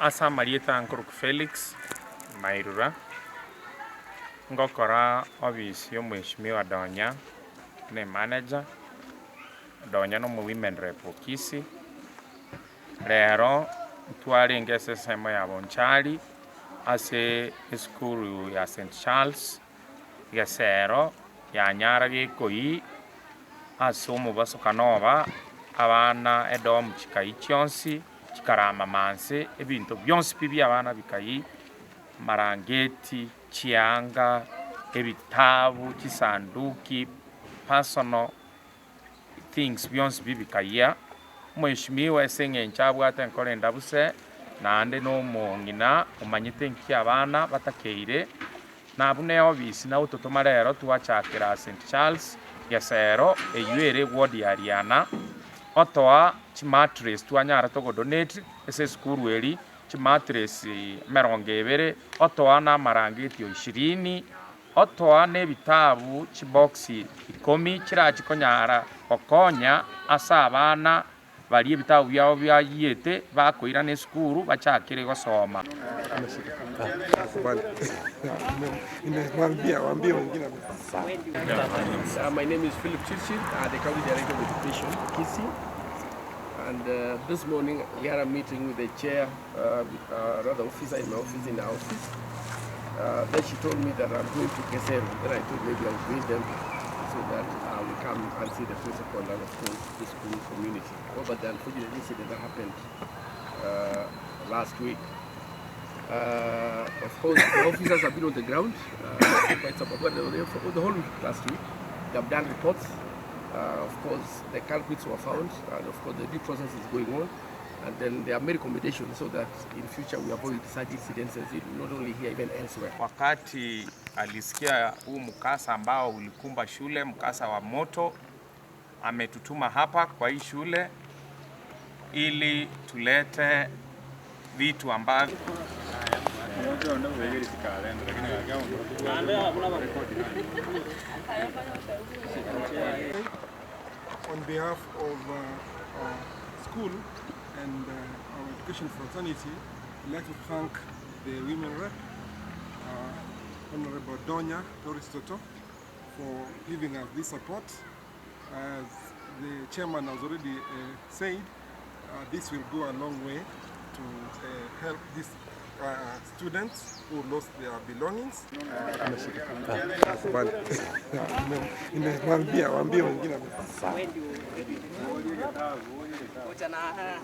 Ase amarieta nkorokwa Felix Mairura, ngokora ofisi ya omweshimiwa Donya buna emanager, Donya na omo women rep o Kisii. Rero ntwarenge ase ensemo ya Bonchari ase esukuru ya St Charles, Gesero yanyara gekoiyia ase omobasokano oba abana edomu chikayia chionsi. Chikaramama nse, ebinto bionsi pi bi'abana bikayia, amarangeti, chianga, ebitabu, chisanduki, personal things bionsi pi bikayia. Omweshimiwa ase eng'encho abwate enkoro endabu se, naende na omong'ina omanyete nki abana batakeire, na buna eofisi nagototoma rero twachakera St Charles Gesero, eywo ere eward ya Riana. Otoa chimattress twanyara togodonate ase esukuru eri, chimattress emerongo ebere, otoa na amarangeti o ishirini, otoa na ebitabu chibox ikomi chirachi konyara gokonya ase abana baria ebitabu biabo biayiete bakoirana esukuru bachakire gosoma. My name is Philip Chirchir, uh, the County Director of Education, Kisii. And this morning we had a meeting with the chair, rather officer in my office, in our office. Then she told me that I'm going to Keseru. Then I thought maybe I'll join them so that we come and see the principal and of course the school community. Oh, but the unfortunate incident that happened last week. Of course, the officers have been on the ground quite some, well, they were there for the whole week last week. They have done reports. Of course, the culprits were found, and of course, the due process is going on. And then there are many recommendations so that in future we avoid such incidences, not only here, even elsewhere. Wakati alisikia huu mkasa ambao ulikumba shule, mkasa wa moto, ametutuma hapa kwa hii shule ili tulete vitu ambavyo. On behalf of our school and our education fraternity, I'd like to thank the women rep, Honorable Donya Doris Toto, for giving us this support. As the chairman has already said, this will go a long way to help these students who lost their belongings.